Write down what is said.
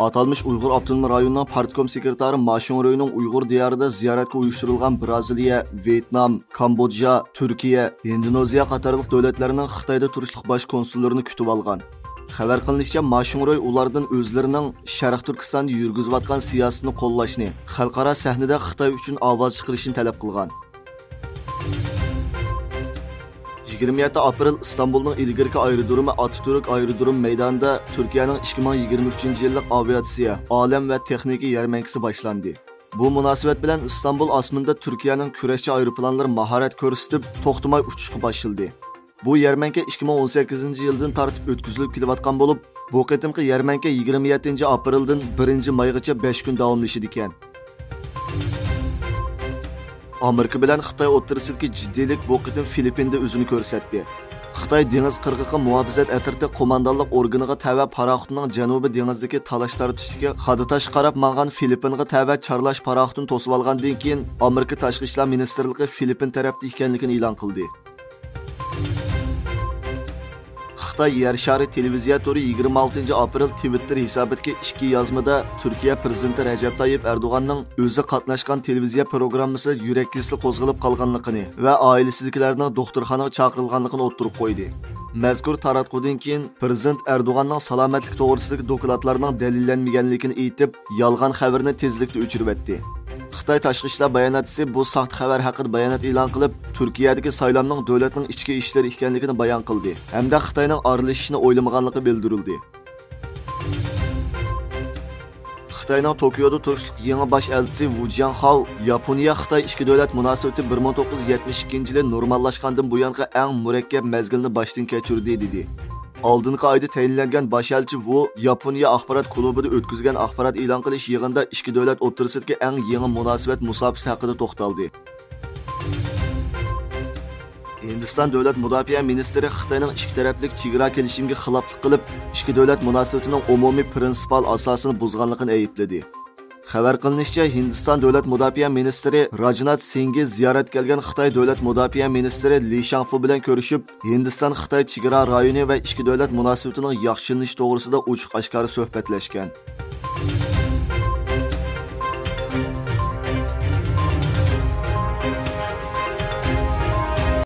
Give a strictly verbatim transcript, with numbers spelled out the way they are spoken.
ئاتالمىش ئۇيغۇر ئاپتونوم رايونىنىڭ پارتكوم سېكرېتارى ما شۇڭرۇينىڭ ئۇيغۇر دىيارىدا زىيارەتكە ئۇيۇشتۇرۇلغان برازىلىيە، ۋيېتنام، كامبودژا، تۈركىيە، ھىندونېزىيە قاتارلىق دۆلەتلەرنىڭ خىتايدا تۇرۇشلۇق باش كونسۇللىرىنى كۈتۈۋالغان. خەۋەر قىلىنىشىچە، ما شۇڭرۇي ئۇلاردىن ئۆزلىرىنىڭ شەرقىي تۈركىستاندا يۈرگۈزۈۋاتقان سىياسىتىنى قوللاشنى، خەلقئارا سەھنىدە خىتاي ئۈچۈن ئاۋاز چىقىرىشنى تەلەپ قىلغان. يىگىرمە يەتتە ئاپرېل ئىستانبۇلنىڭ ئىلگىرىكى ئايرودرومى ئاتاتۈرك ئايرودروم مەيدانىدا تۈركىيەنىڭ ئىككى مىڭ يىگىرمە ئۈچىنچى يىللىق ئاۋىئاتسىيە، ئالەم ۋە تېخنىكا يەرمەنكىسى باشلاندى. بۇ مۇناسىۋەت بىلەن ئىستانبۇل ئاسمىنىدا تۈركىيەنىڭ كۈرەشچى ئايروپىلانلىرى ماھارەت كۆرسىتىپ، توختىماي ئۇچۇشقا باشلىدى. بۇ يەرمەنكە ئىككى مىڭ ئون سەككىزىنچى يىلدىن تارتىپ ئۆتكۈزۈلۈپ كېلىۋاتقان بولۇپ، بۇ قېتىمقى يەرمەنكە يىگىرمە يەتتىنچى ئاپرېلدىن بىرىنچى مايغىچە بەش كۈن داۋاملىشىدىكەن. ئامېرىكا بىلەن خىتاي ئوتتۇرىسىدىكى جىددىيلىك بۇ قېتىم فىلىپپىندا ئۆزىنى كۆرسەتتى. خىتاي دېڭىز قىرغىقى مۇھاپىزەت ئەترىتى قوماندانلىق ئورگىنىغا تەۋە پاراخوتنىڭ جەنۇبىي دېڭىزدىكى تالاش تارتىشتىكى خادا تاشقا قاراپ ماڭغان فىلىپپىنغا تەۋە چارلاش پاراخوتىنى توسۇۋالغاندىن كېيىن، ئامېرىكا تاشقى ئىشلار مىنىستىرلىقى فىلىپپىن تەرەپتە ئىكەنلىكىنى ئېلان قىلدى. خىتاي يەر شارى تېلېۋىزىيە تورى يىگىرمە ئالتىنچى ئاپرېل تىۋىتتېر ھېسابىدىكى ئىككى يازمىدا تۈركىيە پىرېزىدېنتى رەجەپ تايىپ ئەردوغاننىڭ ئۆزى قاتناشقان تېلېۋىزىيە پروگراممىسىدا يۈرەك كېسىلى قوزغىلىپ قالغانلىقىنى ۋە ئائىلىسىدىكىلەرنىڭ دوختۇرخانىغا چاقىرىلغانلىقىنى ئوتتۇرىغا قويدى. مەزكۇر تاراتقۇدىن كېيىن پىرېزىدېنت ئەردوغاننىڭ سالامەتلىك توغرىسىدىكى دوكلاتلارنىڭ دەلىللەنمىگەنلىكىنى ئېيتىپ، يالغان خەۋىرىنى تېزلىكتە ئۆچۈرۈۋەتتى. خىتاي تاشقى ئىشلار باياناتچىسى بۇ ساختا خەۋەر ھەققىدە بايانات ئېلان قىلىپ، تۈركىيەدىكى سايلامنىڭ دۆلەتنىڭ ئىچكى ئىشلىرى ئىكەنلىكىنى بايان قىلدى ھەمدە خىتاينىڭ ئارىلىشىشنى ئويلىمىغانلىقى بىلدۈرۈلدى. خىتاينىڭ توكيودا تۇرۇشلۇق يېڭى باش ئەلچىسى ۋۇ جياڭخاۋ ياپونىيە خىتاي ئىككى دۆلەت مۇناسىۋىتى بىر مىڭ توققۇز يۈز يەتمىش ئىككىنچى يىلى نورماللاشقاندىن بۇيانقى ئەڭ مۇرەككەپ مەزگىلنى باشتىن كەچۈردى، دېدى. ئالدىنقى ئايدا تەيىنلەنگەن باش ئەلچى ۋۇ ياپونىيە ئاخبارات كۇلۇبىدا ئۆتكۈزگەن ئاخبارات ئېلان قىلىش يىغىنىدا ئىككى دۆلەت ئوتتۇرىسىدىكى ئەڭ يېڭى مۇناسىۋەت مۇساپىسى ھەققىدە توختالدى. ھىندىستان دۆلەت مۇداپىئە مىنىستىرى خىتاينىڭ ئىككى تەرەپلىك چېگرا كېلىشىمىگە خىلاپلىق قىلىپ، ئىككى دۆلەت مۇناسىۋىتىنىڭ ئومۇمىي پىرىنسىپال ئاساسىنى بۇزغانلىقىنى ئەيىبلىدى. خەۋەر قىلىنىشىچە، ھىندىستان دۆلەت مۇداپىئە مىنىستىرى راجنات سىنگى زىيارەتكە كەلگەن خىتاي دۆلەت مۇداپىئە مىنىستىرى لى شاڭفۇ بىلەن كۆرۈشۈپ، ھىندىستان خىتاي چېگرا رايونى ۋە ئىككى دۆلەت مۇناسىۋىتىنىڭ ياخشىلىنىشى توغرىسىدا ئوچۇق ئاشكارا سۆھبەتلەشكەن.